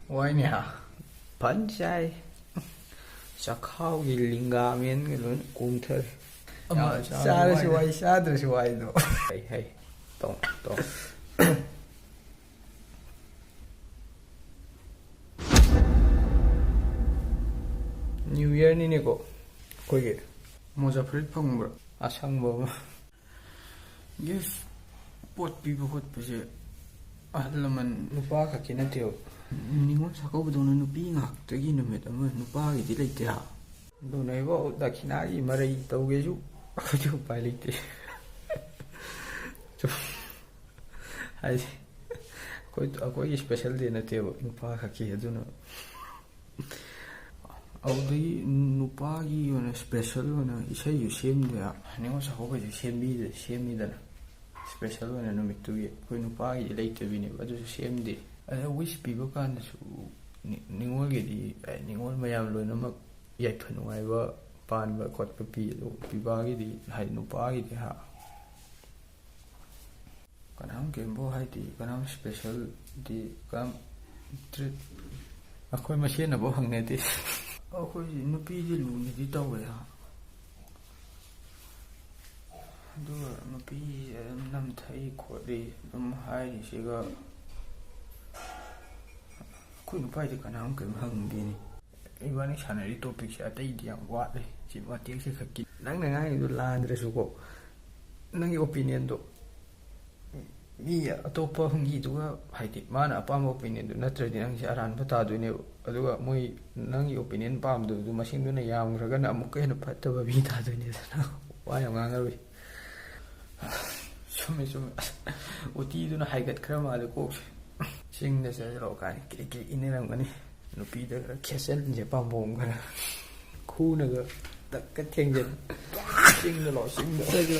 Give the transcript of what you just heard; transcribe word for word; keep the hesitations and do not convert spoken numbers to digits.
ꯋꯥꯏꯅꯦ ꯍꯥ꯫ ꯐꯟ ꯆꯥꯏ꯫ ꯆꯈꯥꯎꯒꯤ ꯂꯤꯡꯒꯥꯃꯦꯟꯒ ꯂꯣꯏꯅ ꯀꯣꯝꯊꯔꯦ꯫ ꯑꯃ ꯌꯥꯝ ꯆꯥꯕ ꯆꯥꯔꯁꯨ ꯋꯥꯏꯗ꯫ ꯋꯥꯏ, ꯆꯥꯗ꯭ꯔꯁꯨ ꯋꯥꯏꯗꯣ꯫ ꯍꯩ, ꯍꯩ꯫ ꯇꯣꯡ, ꯇꯣꯡ꯫ New Yearꯅꯤꯅꯦꯀꯣ ꯑꯩꯈꯣꯏꯒꯤ꯫ ꯃꯣꯖꯥ ꯐꯨꯔꯤꯠ ꯐꯪꯕ꯭ꯔꯥ? ꯑꯁꯪꯕ ꯑꯃ꯫ Gift ꯄꯣꯠ ꯄꯤꯕ ꯈꯣꯠꯄꯁꯦ ꯑꯍꯜ ꯂꯃꯟ ꯅꯨꯄꯥ ꯈꯛꯀꯤ ꯅꯠꯇꯦꯕ꯫ ꯅꯤꯉꯣꯜ ꯆꯥꯛꯀꯧꯕꯗꯧꯅ ꯅꯨꯄꯤ ꯉꯥꯛꯇꯒꯤ ꯅꯨꯃꯤꯠ ꯑꯃ ꯅꯨꯄꯥꯒꯤꯗꯤ ꯂꯩꯇꯦ ꯍꯥ? ꯑꯗꯨꯅ ꯑꯩꯕꯨ ꯗꯈꯤꯅꯥꯒꯤ ꯃꯔꯩ ꯇꯧꯒꯦꯁꯨ ꯑꯩꯈꯣꯏꯗꯤ ꯎꯄꯥꯏ ꯂꯩꯇꯦ꯫ ꯁꯨꯝ ꯍꯥꯏꯗꯤ ꯑꯩꯈꯣꯏ, ꯑꯩꯈꯣꯏꯒꯤ special day ꯅꯠꯇꯦꯕ ꯅꯨꯄꯥ ꯈꯛꯀꯤ, ꯑꯗꯨꯅ꯫ ꯑꯗꯨꯗꯒꯤ ꯅꯨꯄꯥꯒꯤ ꯑꯣꯏꯅ special ꯑꯣꯏꯅ ꯏꯁꯩꯁꯨ ꯁꯦꯝꯗꯦ꯫ ꯅꯤꯉꯣꯜ ꯆꯥꯛꯀꯧꯕꯩꯁꯨ ꯁꯦꯝꯕꯤꯗꯦ, ꯁꯦꯝꯃꯤꯗꯅ꯫ Special ꯑꯣꯏꯅ ꯅꯨꯃꯤꯠꯇꯨꯒꯤ ꯑꯩꯈꯣꯏ ꯅꯨꯄꯥꯒꯤꯗꯤ ꯂꯩꯇꯕꯤꯅꯦꯕ, ꯑꯗꯨꯁꯨ ꯁꯦꯝꯗꯦ꯫ ꯑꯗ wish ꯄꯤꯕ ꯀꯥꯟꯗꯁꯨ ꯅꯤ-, ꯅꯤꯉꯣꯜꯒꯤꯗꯤ, ꯑꯦ, ꯅꯤꯉꯣꯜ ꯃꯌꯥꯝ ꯂꯣꯏꯅꯃꯛ ꯌꯥꯏꯐ ꯅꯨꯡꯉꯥꯏꯕ ꯄꯥꯟꯕ ꯈꯣꯠꯄ ꯄꯤ, ꯑꯗꯨ ꯄꯤꯕꯥꯒꯤꯗꯤ, ꯍꯥꯏꯗꯤ ꯅꯨꯄꯥꯒꯤꯗꯤ ꯍꯥ, ꯀꯅꯥꯝ ꯀꯩꯝꯕꯨ ꯍꯥꯏꯗꯦ, ꯀꯅꯥꯝ specialꯗꯤ, ꯀꯅꯥꯝ treat꯫ ꯑꯩꯈꯣꯏ ꯃꯁꯦꯟꯅꯐꯥꯎ ꯍꯪꯅꯗꯦ꯫ ꯑꯩꯈꯣꯏ ꯅꯨꯄꯤꯗꯤ ꯂꯨꯅꯗꯤ ꯇꯧꯋꯦ ꯍꯥ꯫ ꯑꯗꯨꯒ ꯅꯨꯄꯤꯁꯦ ꯑꯗꯨꯝ ꯅꯝꯊꯩ ꯈꯣꯠꯂꯤ ꯑꯗꯨꯝ ꯍꯥꯏꯔꯤꯁꯤꯒ, ꯑꯩꯈꯣꯏ ꯅꯨꯄꯥꯗꯤ ꯀꯅꯥꯝ ꯀꯔꯤꯝ ꯍꯪꯗꯦꯅꯦ꯫ ꯏꯕꯥꯅꯤ ꯁꯥꯟꯅꯔꯤ topicꯁꯦ ꯑꯇꯩꯗꯤ ꯌꯥꯝ ꯋꯥꯠꯂꯦ, ꯁꯤ ꯃꯇꯦꯛꯁꯦ ꯈꯛꯀꯤ꯫ ꯅꯪꯅ ꯉꯥꯡꯉꯤꯗꯣ ꯂꯥꯟꯗ꯭ꯔꯁꯨꯀꯣ, ꯅꯪꯒꯤ opinionꯗꯣ ꯃꯤ ꯑꯇꯣꯞꯄ ꯍꯨꯝꯒꯤꯗꯨꯒ, ꯍꯥꯏꯗꯤ ꯃꯥꯅ ꯑꯄꯥꯝꯕ opinionꯗꯨ ꯅꯠꯇ꯭ꯔꯗꯤ ꯅꯪꯁꯦ ꯑꯔꯥꯟꯕ ꯇꯥꯗꯣꯏꯅꯦꯕ꯫ ꯑꯗꯨꯒ ꯃꯣꯏ ꯅꯪꯒꯤ opinion ꯄꯥꯝꯗꯕꯗꯨ ꯃꯁꯤꯡꯗꯨꯅ ꯌꯥꯝꯈ꯭ꯔꯒꯅ ꯑꯃꯨꯛꯀ ꯍꯦꯟꯅ ꯐꯠꯇꯕ ꯃꯤ ꯇꯥꯗꯣꯏꯅꯦꯗꯅ꯫ ꯋꯥ ꯌꯥꯝ ꯉꯥꯡꯉꯔꯣꯏ꯫ ꯆꯨꯝꯃꯦ, ꯆꯨꯝꯃꯦ꯫ ꯑꯁ, ꯎꯇꯤꯗꯨꯅ ꯍꯥꯏꯒꯠꯈ꯭ꯔ ꯃꯥꯜꯂꯦ ꯀꯣꯛꯁꯦ꯫ ꯆꯤꯡꯗ ꯆꯠꯂꯣ ꯀꯥꯏꯅ ꯀ꯭ꯔꯤꯛ ꯀ꯭ꯔꯤꯛ ꯏꯟꯅꯔꯝꯒꯅꯤ꯫ ꯅꯨꯄꯤꯗ ꯈꯔ ꯈꯦꯠꯆꯟꯁꯦ, ꯄꯥꯝꯕꯣꯝ ꯈꯔ꯫ ꯈꯨꯅꯒ ꯇꯛꯀ ꯊꯦꯡꯖꯟ꯫ ꯆꯤꯡꯗ ꯂꯥꯛꯑꯣ, ꯆꯤꯡꯗ꯫